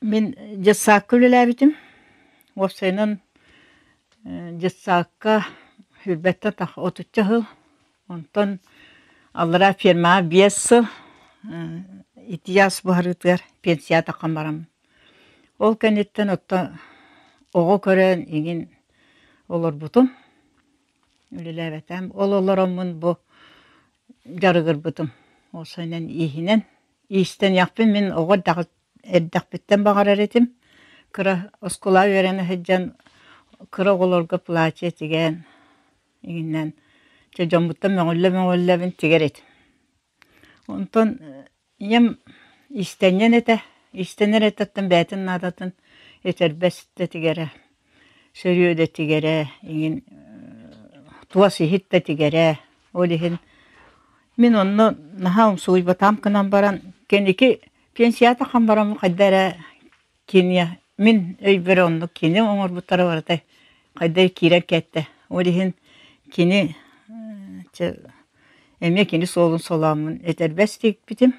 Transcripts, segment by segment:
Мин детсадка үлэлээбитим. Уопсайынан детсадка сүүрбэттэн тахса отучча сыл. Онтон аллараа фермаҕа 5 сыл итии буһарыытыгар пенсия таххан бараммын. Ол кэнниттэн оттон оҕо көрөн иҥин олорбутум. Үлэлээбэтим. Ол олороммун бу дьарыгырбытым. Уопсайынан ииһинэн. Иистэниэхпин мин оҕо эрдэхпиттэн баҕарар этим. Кыра оскуолаҕа үөрэнэ сылдьан кыра оҕолорго платье тигэн иҥинэн дьэ дьоммуттан мөҕүллэ-мөҕүллэбин тигэр этим. Онтон ийэм иистэнньэн этэ, иистэнэр этэттэн бэйэтин наадатын этэрбэс да тигэрэ, сөрүө да тигэрэ, иҥин туос иһит да тигэрэ. Ол иһин мин онно наһаа умсугуйбатаҕым гынан баран кэнники пенсията хан баран хайда эрэ кини мин өйбөр оннук кини оҥорбуттара барыта хайда эрэ киирэн кэттэ. Ол иһин кини эмиэ кини суолун солооммун этэрбэс тикпитим.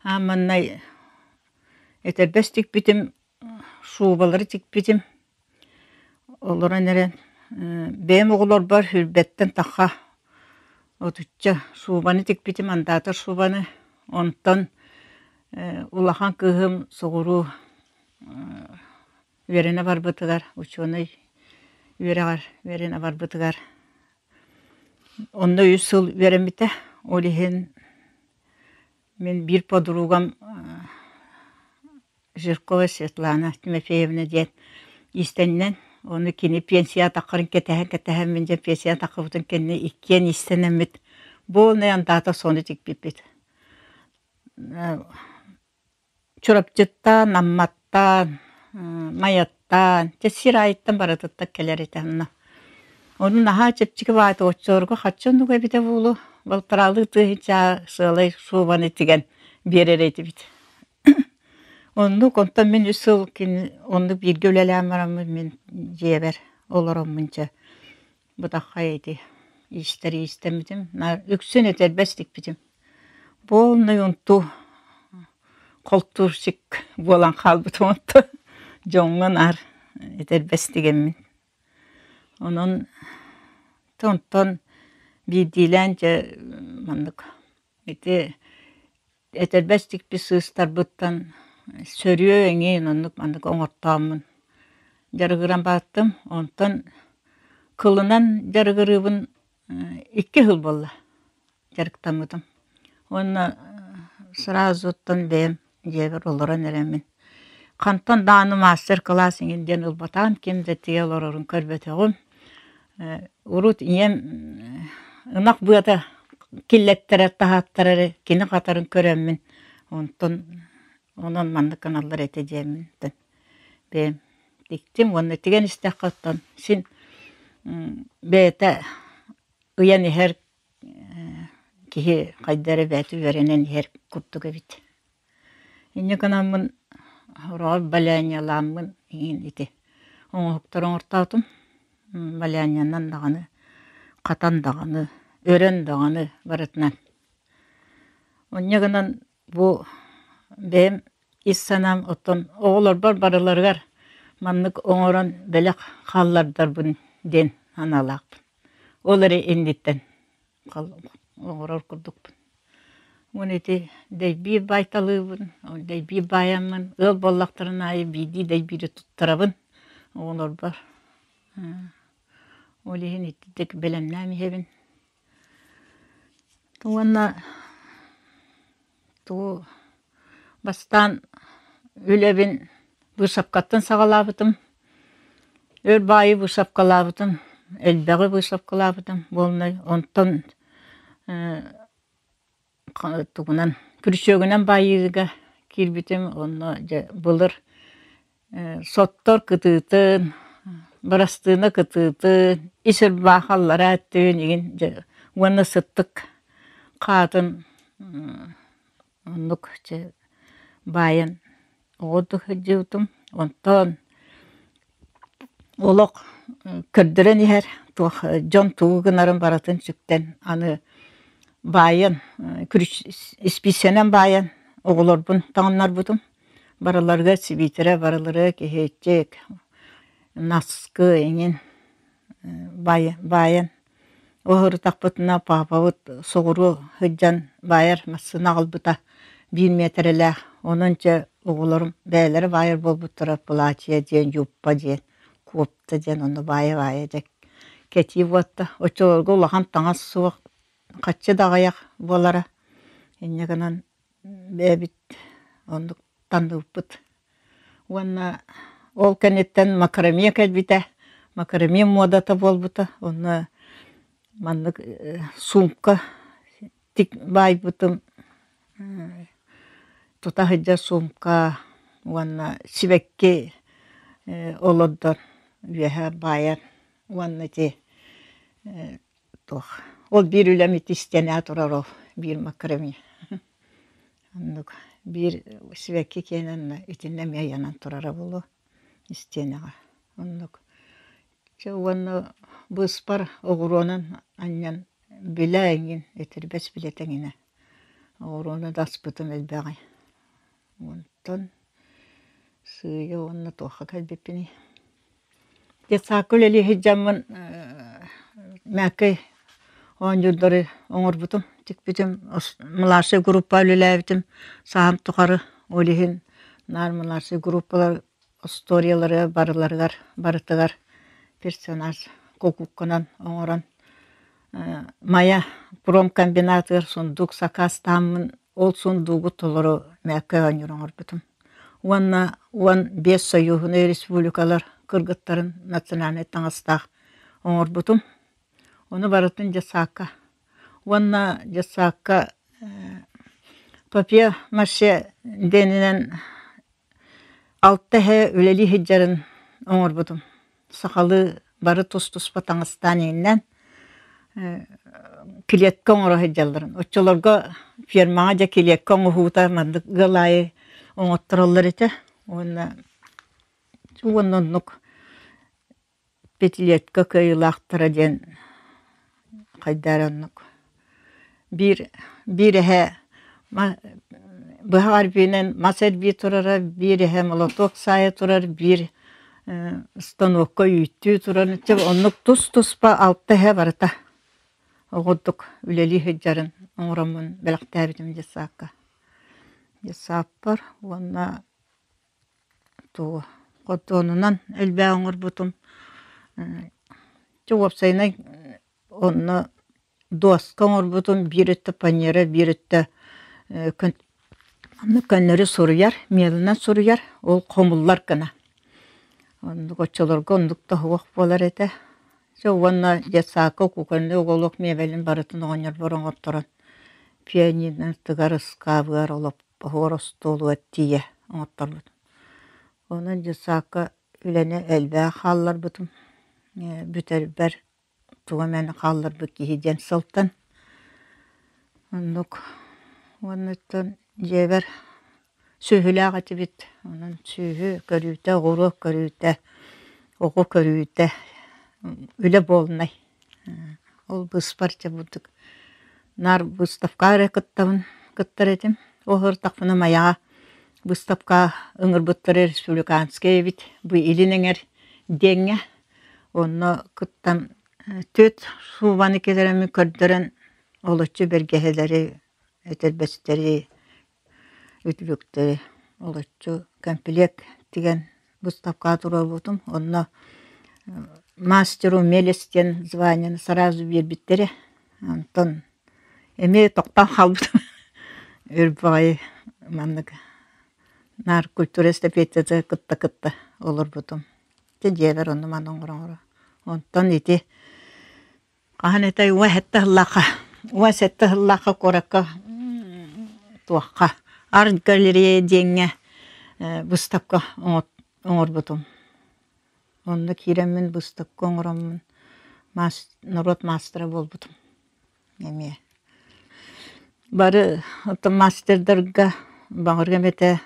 Аан маҥнай этэрбэс тикпитим, шубалары тикпитим. Олорон эрэн бэйэм оҕолорбор сүүрбэттэн тахха отучча шубаны тикпитим, андаатар шубаны. Онтон улахан кыыһым соҕуруу үөрэнэ барбытыгар, учуонай үөрэҕэр үөрэнэ барбытыгар онно үс сыл үөрэммитэ. Ол иһин мин биир подругам Жиркова Светлана Тимофеевна диэн иистэннэн, ону кини пенсия таххарын кэтэһэн-кэтэһэн мин дьэ пенсия таххыбытын кэннэ иккиэн иистэнэммит буолнай андаата сону тикпиппит. Чурапчыттан, Амматтан, Майаттан, дьэ сир аайыттан барытыттан кэлэр этэ онно. Ону наһаа чэпчэки баайта оччолорго хачча оннук эбитэ буолуо, балтараалыы тыаһынча сыалай суубаны тигэн биэрэр этибит. Оннук, онтон мин үс сыл кини оннук бииргэ үлэлээн бараммын мин дьиэбэр олороммун чэ бытаххай ити иистэр иистэммитим, наар үксүн этэрбэс тикпитим. Полный унтуу холтуурщик буолан хаалбытым онтон дьоҥҥо наар этэрбэс тигэммин. Онон онтон биирдиилээн дьэ маннык ити этэрбэс тикпит сыыстарбыттан сөрүө эҥин оннук маннык оҥортооммун дьарыгыран бааттым. Онтон кылынан дьарыгырыыбын икки сыл буолла дьарыктаммытым. Уонна сразу-ттан бэйэм дьиэбэр олорон эрэммин хантан даҕаны мастер-класс эҥин диэн ылбатаҕым, ким да тиийэ олорорун көрбөтөҕүм. Урут ийэм ынах быата киллэттэрэр, таһааттарар кини хатарын көрөммүн, онтон онон маннык гыналлар этэ диэммин бэйэм тиктим уонна тигэн истэххэ оттон син бэйэтэ ыйан иһэр киһи хайда эрэ бэйэтэ үөрэнэн иһэр курдук эбит. Инньэ гынаммын сороҕор балянялааммын иһин ити оҥоһуктары оҥортоотум. Балянянан даҕаны, хатан даҕаны, өрөн даҕаны барытынан. Онньо гынан бу бэйэм ис санаам оттон оҕолорбор барыларыгар маннык оҥорон бэлэх хааллардарбын диэн санаалаахпын. Ол эрэ инниттэн оҥорор курдукпун. Уонна ити дэйбиир баайталыыбын, дэйбиир баайаммын, ыал буоллахтарын аайы биирдии дэйбиири туттарабын оҕолорбор. Ол иһин итинник бэлэмнээн иһэбин. Уонна тугу бастаан үлэбин быысапкаттан саҕалаабытым. Өр баайы быысапкалаабытым, элбэҕи быысапкалаабытым буолнай. Онтон тугунан күрүчүөгүнэн баайыыга киирбитим. Онно дьэ былыр соттор кытыытын, бырастыына кытыытын, ис ырбаах аллараа өттүн игин дьэ уонна сыттык хаатын оннук дьэ баайан оҕурдук сылдьыбытым. Онтон олох көрдөрөн иһэр туох дьон тугу гынарын барытын сүктэн аны баайан испииссэнэн баайан оҕолорбун таҥыннарбытым. Барыларыгар сибиитэрэ, барыларыгар киһиччик, наскы эҥин баайан Уһурутахпытына паапабыт соҕуруу сылдьан баайар массыына аҕалбыта биир миэтэрэлээх. Онон дьэ оҕолорум бэйэлэрэ баайар буолбуттара платье диэн, юбка диэн, куопта диэн онно баайа-баайа дьэ кэтии буолта. Оччолорго улахан таҥас суох, хаччы да аҕыйах буолара. Инньэ гынан бэйэбит оннук таҥныбыппыт. Уонна ол кэнниттэн макраме кэлбитэ. Макраме муодата буолбута. Онно маннык суумка тик баайбытым тута сылдьар суумка уонна сибэкки олордон үөһэ баайан уонна ити туох ол биир үлэм ити истиэнэҕэ турар ол биир макраме. Оннук биир сибэкки киэнэ итиннэ эмиэ ыйанан турара буолуо истиэнэҕэ. Оннук. Чэ уонна быыспар оҕуруонан анньан билэ эҥин этэрбэс билэтэ эҥинэ. Оҕуруону да аспытым элбэҕи. Онтон сыыйа уонна туохха кэлбиппиний Детсадка үлэлии сылдьаммын мээккэй оонньуурдары оҥорбутум, тикпитим, младшай группа үлэлээбитим саһан тухары. Ол иһин наар младшай группалар остуоруйалары барыларыгар барытыгар персонаж кукукканан оҥорон Майа промкомбинатыгар сундук сакаастааммын ол сундуугу толору мээккэй оонньуур оҥорбутум. Уонна 15 союһунай республикалар кыргыттарын национальнай таҥастаах оҥорбутум. Ону барытын детсадка. Уонна детсадка папье маше диэнинэн алта эһэ үлэлии сылдьарын оҥорбутум. Сахалыы бары тус-туспа таҥастаан иҥнэн килиэккэ оҥоро сылдьалларын. Оччолорго фермаҕа дьэ килиэккэ оҥоһуута маннык ыал аайы оҥоттороллор этэ. Уонна уонна оннук пятилетка кыайыылаахтара диэн хайдаар оннук Биир биир эһэ быһах эрбиинэн мас эрбии турара, биир эһэ молотуок саайа турар, биир станокка үүттүү турар. Чэ оннук тус-туспа алта эһэ барыта оҕурдук үлэлии сылдьарын оҥороммун бэлэхтээбитим детсадка. Детсадпар уонна тугу хотонунан элбэҕи оҥорбутум. Чэ уопсайынан Онно дуоска оҥорбутум биир өттө паньера, биир өттө онно көннөрү суруйар, миэлинэн суруйар, ол хомуллар гына. Оннук оччолорго оннук да суох буолар этэ. Дьэ уонна детсадка кухонный уголок миэбэлин барытын оҕонньорбор оҥорторон пианино тыгар ыскаабыгар олоппоһугар остуолугар тиийэ оҥотторбутум. Онон детсадка үлэни элбэҕи хаалларбытым. Бүтэрбэр тугу эмэни хаалларбыт киһи диэн сылтан оннук уоннуттан дьиэбэр сүөһүлээх этибит онон сүөһү көрүүтэ оҕуруот көрүүтэ оҕо көрүүтэ үлэ буолунай ол быыспар дьэ бурдук наар выставка эрэ кыттабын кыттар этим ол сырыттахпына Майаҕа выставка ыҥырбыттара республиканскай эбит бу илин эҥэр диэҥҥэ Онно кыттан түөрт суубаны кэлэрэммин көрдөрөн олоччу бэргэһэлэри, этэрбэстэри, үтүлүктэри олоччу комплект тигэн выставкаҕа туруорбутум. Онно мастер умелец диэн званиены сразу биэрбиттэрэ. Онтон эмиэ тохтоон хаалбытым. Өр баҕайы маннык наар культура эстафетата кытта-кытта олорбутум. Ити дьиэбэр онну-маны оҥоро-оҥоро. Онтон ити хаһан этэй 17 сыллаахха 17 сыллаахха куоракка туохха арт-галерея диэҥҥэ выставка оҥорбутум. Онно киирэммин выставка оҥороммун норуот маастара буолбутум эмиэ. Бары оттон мастердарга баҕарыам этэ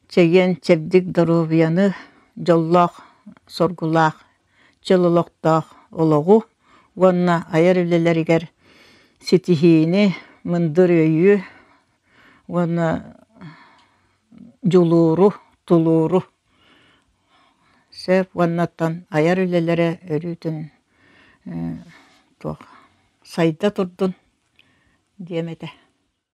чэгиэн чэбдик доруобуйаны, дьоллоох, соргулаах, чөл олохтоох олоҕу уонна айар үлэлэригэр ситиһиини, мындыр өйү уонна дьулууру, тулууру сөп уонна оттон айар үлэлэрэ өрүүтүн туох сайда турдун диэм этэ.